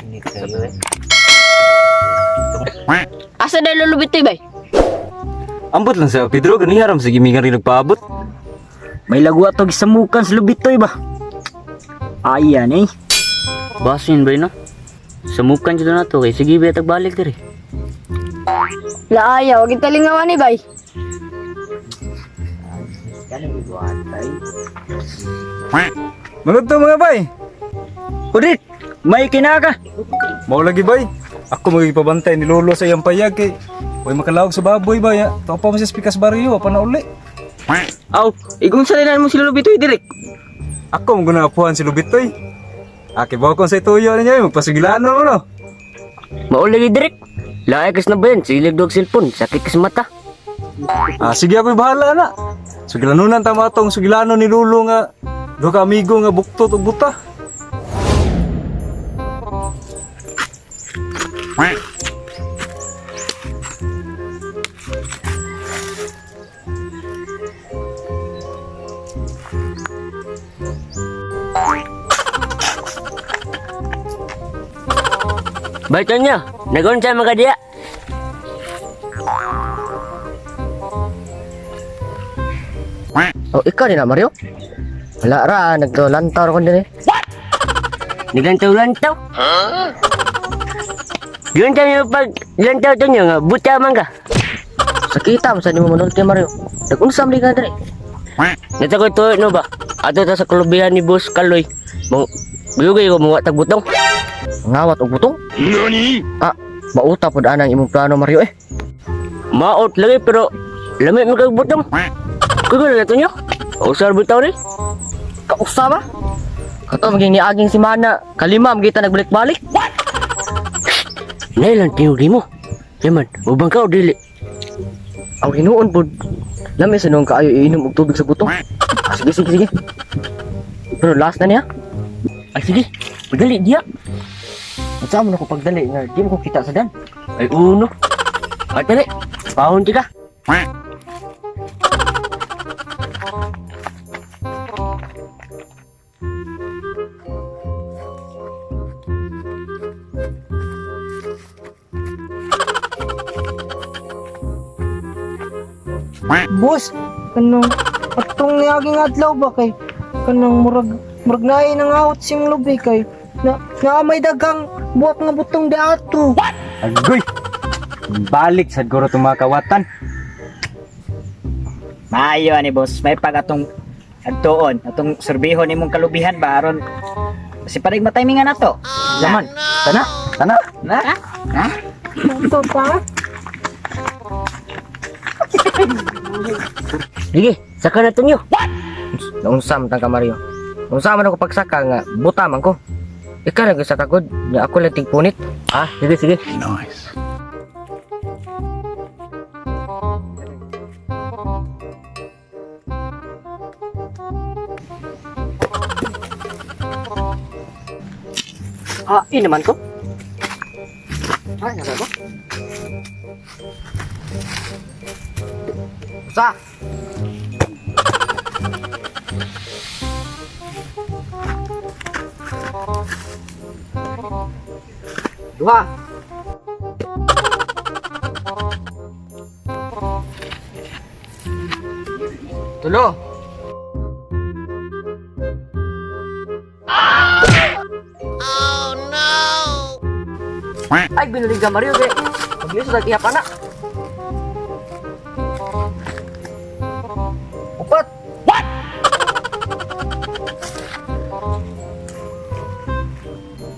Init kayo eh. Asa dahil lulubitoy bay? Ambot lang sa Pedro, ganiharam sa gimigan rin nagpaabot. May lagwa to gisamukan sa lubitoy ba? Ayan eh. Basin ba no? Samukan dito na to kay sige ba tagbalik diri. Laaya, wag talingawan ni bay. Manood to mga bay. Urit, may kinaka. Mao lagi bay. Ako magipabantay ni Lolo sa iyang payag kay way makalawag sa baboy bay. Topa mo sa Spikas Barrio, pa na uli. Aw, igun sa mo si Lolo Bitoy direk. Ako mo guna apuhan si Lubitoy. Aki ba akong sa ituyo ninyo, magpasigilano mo no. Mao lagi direk. Laay kas na ba yan? Silig dog cellphone, sakit kas mata. Ah, sige ako bahala na. Sugilanunan tama tong sugilano ni Lolo nga duha ka amigo nga buktot ug buta. Bay Tonyo, nagunsa man ka diya. Oh, ikaw din na, Mario? Wala ra, naglantaw ko din eh. Naglantaw-lantaw. Huh? Giunsa niyo pag lantaw Tonyo nga buta man ka. Sakita mo sa nimo manulti, Mario. Nag-unsam ka diri. Natakoy tuyo no ba? Ato ta sa kulubihan ni Boss Kaloy. Mong biyugay ko mga tagbutong. Ngawat og butong. Nani? Ah, mauta pod anang imong plano, Mario eh. Maot lagi pero lamit mo kag butong. Kugo na to nyo. Usar bitaw ni. Kausa ba? Kato maging niaging simana, kalima kita nagbalik-balik. Nailan tiyog mo. Yaman, ubang ka o dili. Ang hinuon pod. Lami sa nung kaayo iinom og tubig sa butong. Ah, sige, sige, sige. Pero last na niya. Ay sige, madali diya. At saan mo na ko pagdali nga di mo ko kita sa dan. Ay uno. Ay dali, pahon ka. Boss, kanang atong niaging adlaw ba kay kanang murag murag naay nangawat sing lubi kay na naa may daghang buwak nga butong diato. Agoy. Balik sa guro itong mga kawatan. Maayo ani boss, may pag atong adtuon, atong serbihon imong kalubihan ba aron si parig matimingan nato. Laman. Tana, tana. Na? Na? Ito pa. Sige, saka na to nyo. Naunsam tang ka, Mario. Unsa man ako pagsaka nga buta man ko. Ikaw lang sa kagod, nga ako lang tigpunit. Ah, sige, sige. Ah, ini naman ko. Ay, nasa ko? Sa! Duha. Tulo. Ay, binulig ka, Mario. Kaya, pag-iso, nag-ihap na. Upat! What?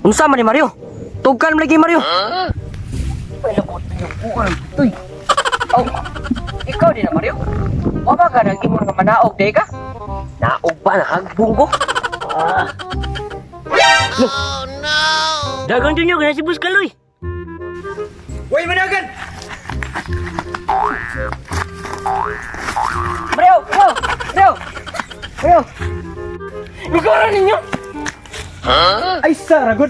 Unsa man ni Mario? Tugkan man lagi Mario. Ay, lakot na yung buwan. Tuy. Oh, ikaw din na Mario. Wa ba ka nang imong nga manaog day ka? Naog ba, nakagbong ko? Ah. Oh, no! Dagang to nyo, kaya si Boss Kaloy. Uy, managan! Mario, Mario, Mario. Mario. Lugaran ninyo! Ay, saragod!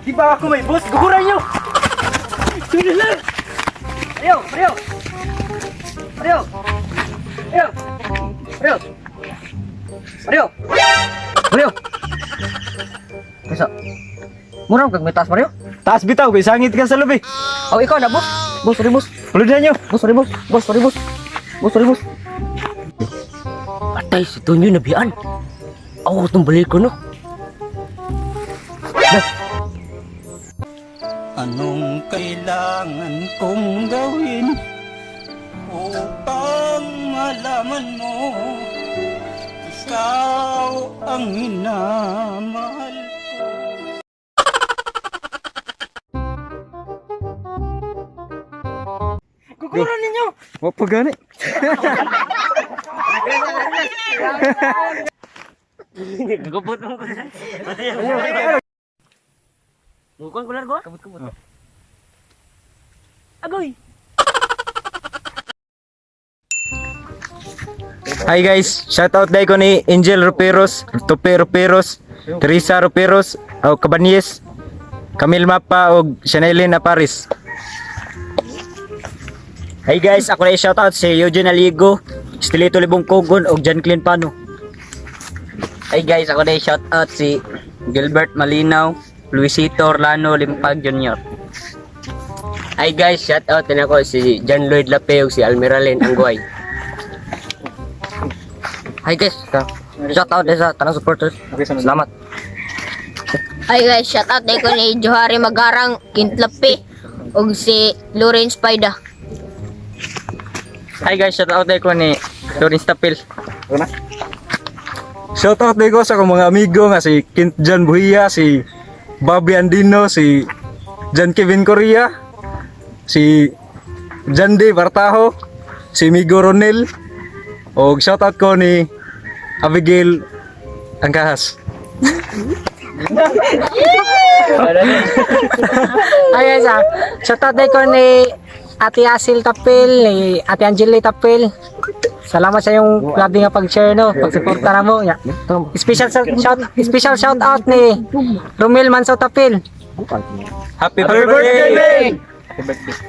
Di ba ako may boss? Guguran niyo! Sige lang! Mario, Mario. Mario. Mario. Mario. Mario. Mario. Kaysa mura kag mitas, Mario. Taas bitaw kay sangit ka sa lubi. Oh, ikaw na, boss. Boss, sorry, boss. Pulod na nyo. Boss, sorry, boss. Boss, sorry, boss. Boss, sorry, boss. Patay si Tonyo nabiyaan. Ako itong balik ko no. Anong kailangan kong gawin upang malaman mo ikaw ang minamahal ko? Kukuran ninyo. Wa pa gani. Gagapot mo ko. Mukon ko largo. Kabot-kabot. Agoy. Hi guys, shout out dai ko ni Angel Ruperos, Tope Ruperos, Teresa Ruperos, o Cabanilles, Camille Mapa og Chanelin Aparis. Hey guys, ako na shoutout si Eugene Aligo, Estelito Libong Kogon og John Clint Pano. Hey guys, ako na shout out si Gilbert Malinaw, Luisito Orlano Limpag Jr. Hi guys, shout out din ako si John Lloyd Lape ug si Almiralin Anggoy. Hi guys, shout out din sa tanang supporters. Salamat. Ay guys, shout out ko ni Johari Magarang Kintlapi ug si Lawrence Paida. Hi guys, shout out ko ni Lawrence Tapil. Shout out dai ko sa akong mga amigo nga si Kint John Buhia, si Bobby Andino, si John Kevin Correa, si John D. Bartajo, si Migo Ronel, og shout out ko ni Abigail Angkahas. Ay guys ah. Shout out ko ni Ate Asil Tapil, ni Ate Angeli Tapil. Salamat sa iyong grabe nga pag-share no, pagsuporta na mo. Ya. Special shout special shout out ni Romel Manso Tapil. Happy birthday! Happy birthday.